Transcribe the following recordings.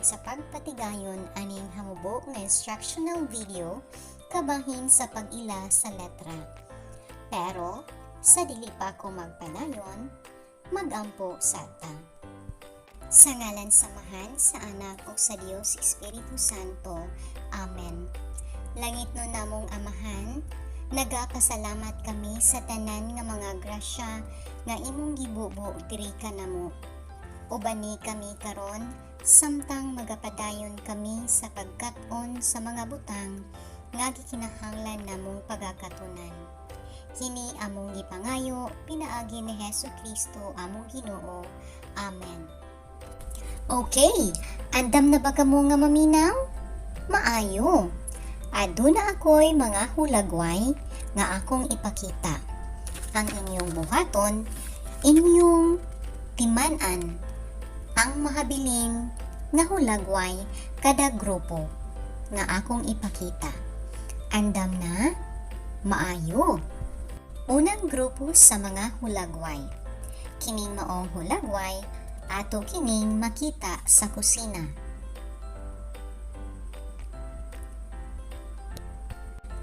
Padayon sa pagpatigayon aning hamubo nga instructional video kabahin sa pag-ila sa letra. Pero sa dili pa ko magpadayon, magampo sa ta. Sa ngalan sa Amahan, sa Anak ug sa Dios Espiritu Santo. Amen. Langitnon namong Amahan, nagapasalamat kami sa tanan nga mga grasya nga imong gibubo diri kanamo. Ubani kami karon samtang magapadayon kami sa pagkat-on sa mga butang nga gikinahanglan namong pagakatunan. Kini among gipangayo pinaagi ni Hesu Kristo among Ginoo. Amen. Okay, andam na ba kamo nga maminaw? Maayo. Aduna ako'y mga hulagway nga akong ipakita. Ang inyong buhaton, inyong timan-an ang mahabilin nga hulagway kada grupo nga akong ipakita. Andam na? Maayo. Unang grupo sa mga hulagway. Kining maong hulagway, ato kining makita sa kusina.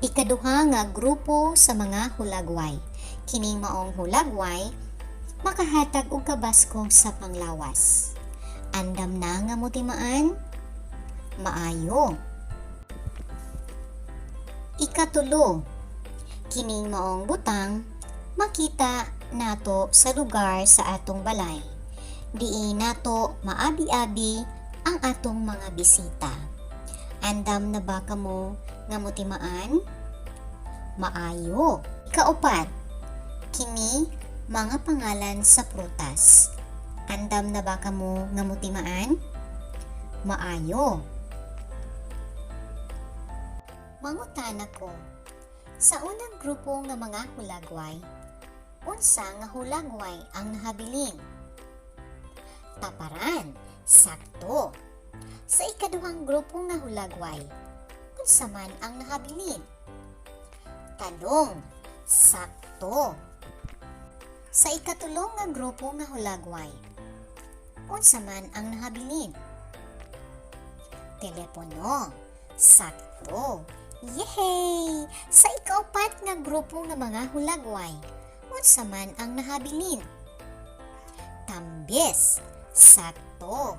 Ikaduha nga grupo sa mga hulagway. Kining maong hulagway, makahatag og kabaskog sa panglawas. Andam na nga motimaan? Maayo. Ikatulo, kining maong butang makita nato sa lugar sa atong balay. Diin nato maabi-abi ang atong mga bisita. Andam na ba kamo nga motimaan? Maayo. Ikaupat, kini mga pangalan sa prutas. Andam na ba kamo nga motimaan? Maayo. Mangutana ko, sa unang grupo nga mga hulagway, unsa nga hulagway ang nahabilin? Taparan, sakto. Sa ikaduhang grupo nga hulagway, unsa man ang nahabilin? Talong, sakto. Sa ikatulong nga grupo nga hulagway, unsa man ang nahabilin? Telepono, sakto. Yehey! Sa ikaupat nga grupo nga mga hulagway, unsa man ang nahabilin? Tambis, sakto.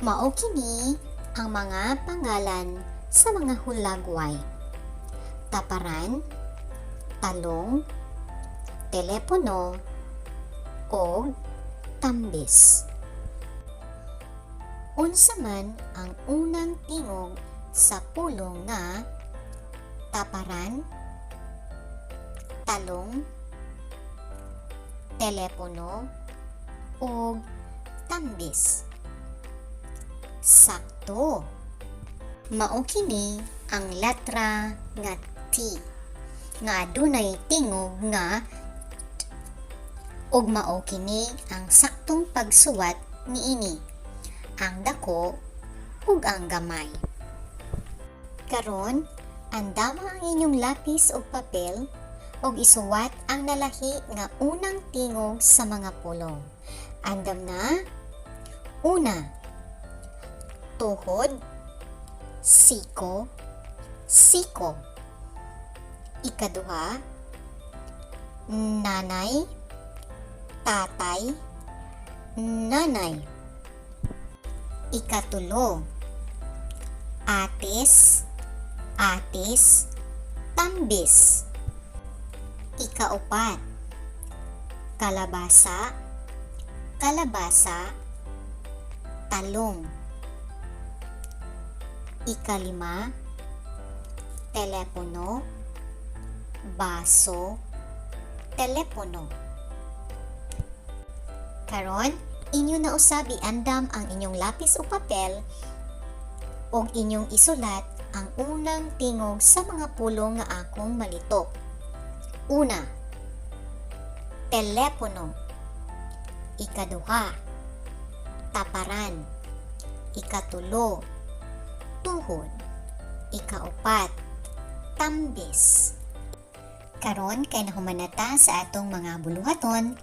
Mao kini ang mga pangalan sa mga hulagway: taparan, talong, telepono, o tambis. Unsa man ang unang tingog sa pulong nga taparan, talong, telepono, ug tambis? Sakto. Mao kini ang letra nga T nga adunay tingog nga T, ug mao kini ang saktong pagsuwat niini, ang dako ug ang gamay. Karon, andama ang inyong lapis ug papel ug isuwat ang nalahi nga unang tingog sa mga pulong. Andam na? Una, tuhod, siko, siko. Ikaduha, nanay, tatay, nanay. Ikatulo, atis, atis, tambis. Ikaupat, kalabasa, kalabasa, talong. Ikalima, telepono, baso, telepono. Karon, inyo na usab iandam ang inyong lapis o papel ug inyong isulat ang unang tingog sa mga pulong nga akong malitok. Una, telepono. Ikaduha, taparan. Ikatulo, tuhod. Ikaupat, tambis. Karon kay nahuman na ta sa atong mga buluhaton,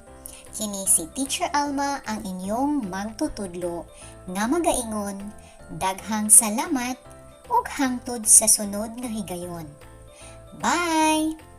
Kini si Teacher Alma, ang inyong magtutudlo nga magaingon, daghang salamat ug hangtod sa sunod nga higayon. Bye!